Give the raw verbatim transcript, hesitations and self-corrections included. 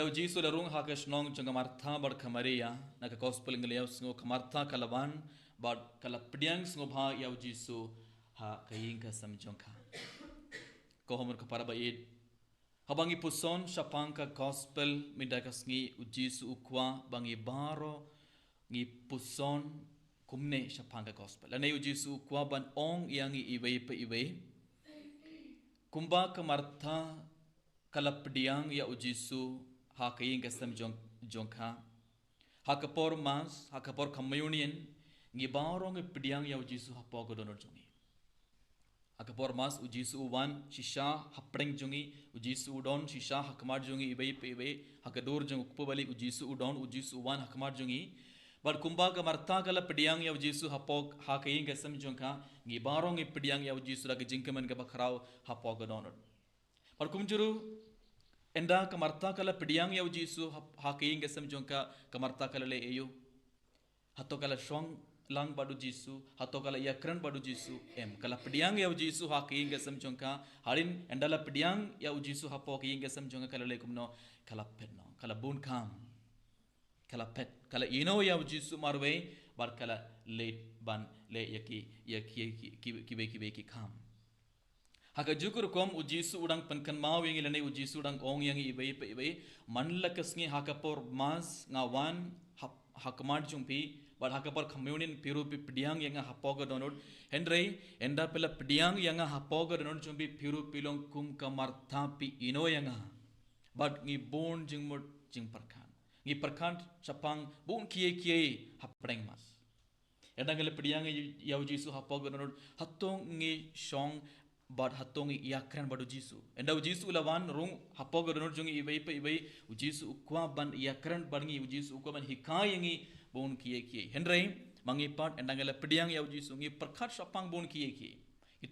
U Jisu u la rung ha ka shnong jong ka Martha bad ka Maria. Na ka gospel ngi la ïohsngew ka Martha ka la wan bad ka la pdiang sngewbha ïa u Jisu ha ka ïing ka sem jong ka. Ko hynmen ko para ba ïeit, haba ngi puson shaphang ka gospel mynta ka sngi, u Jisu u kwah ba ngi baroh ngi puson kumne shaphang ka gospel. Lane u Jisu u kwah ban ong ïa ngi iwei pa iwei. Kumba ka Martha ka la pdiang ïa u Jisu ha ka ïing ka sem jong, jong ka. Ha ka por Mass, ha ka por Communion, ngi baroh ngi pdiang ïa u Jisu hapoh ka dohnud jong ngi. Ha ka por Mass u Jisu u wan shisha hapdeng jong ngi, u Jisu u don shisha ha khmat jong ngi iwei pa iwei, ha ka dur jong u kpu bali u Jisu u don, u Jisu u wan ha khmat jong ngi. Bad kumba ka Martha ka la pdiang ïa u Jisu hapoh, ha ka ïing ka sem jong ka, ngi baroh ngi pdiang ïa u Jisu da ka jingkmen kaba khraw hapoh ka dohnud. Bad kumjuh ruh, ynda ka Martha ka la pdiang ïa u Jisu ha, ha ka ïing ka sem jong ka, ka Martha ka la leh aïu? Hato ka la shong lang bad u Jisu, hato ka la ïakren bad u Jisu? Em, ka la pdiang ïa u Jisu ha ka ïing ka sem jong ka. Hadien ynda la pdiang ïa u Jisu hapoh ka ïing ka sem jong ka, ka la leh kumno? Ka la phet noh, ka la bun kam. Ka la phet, ka la ïehnoh ïa u Jisu marwei, bad ka la leit ban leh ïa ki, ïa ki, ki, ki, kiwei kiwei ki kam. Ha kajuh ka rukom u Jisu u dang pynkynmaw ïa ngi lane u Jisu u dang ong ïa ngi iwei pa iwei, man la ka sngi ha ka por Mass nga wan ha, ha khmat jong phi, bad ha ka por Communion phi ruh phi pdiang ïa nga hapoh ka dohnud. Hynrei ynda phi la pdiang ïa nga hapoh ka dohnud jong phi, phi ruh phi long kum ka Martha, phi ïehnoh ïa nga. Bad ngi bun jingmut jingpyrkhat. Ngi pyrkhat shaphang bun kiei kiei hapdeng Mass. Ynda ngi la pdiang ïa u Jisu hapoh ka dohnud, hato ngi shong bad hato ngi ïakren bad u Jisu? Ynda u Jisu u la wan rung hapoh ka dohnud jong ngi iwei pa iwei, u Jisu u kwah ban ïakren bad ngi, u Jisu u kwah ban hikai ïa ngi bun kiei kiei. Hynrei ma ngi pat, ynda ngi la pdiang ïa u Jisu, ngi pyrkhat shaphang bun kiei kiei.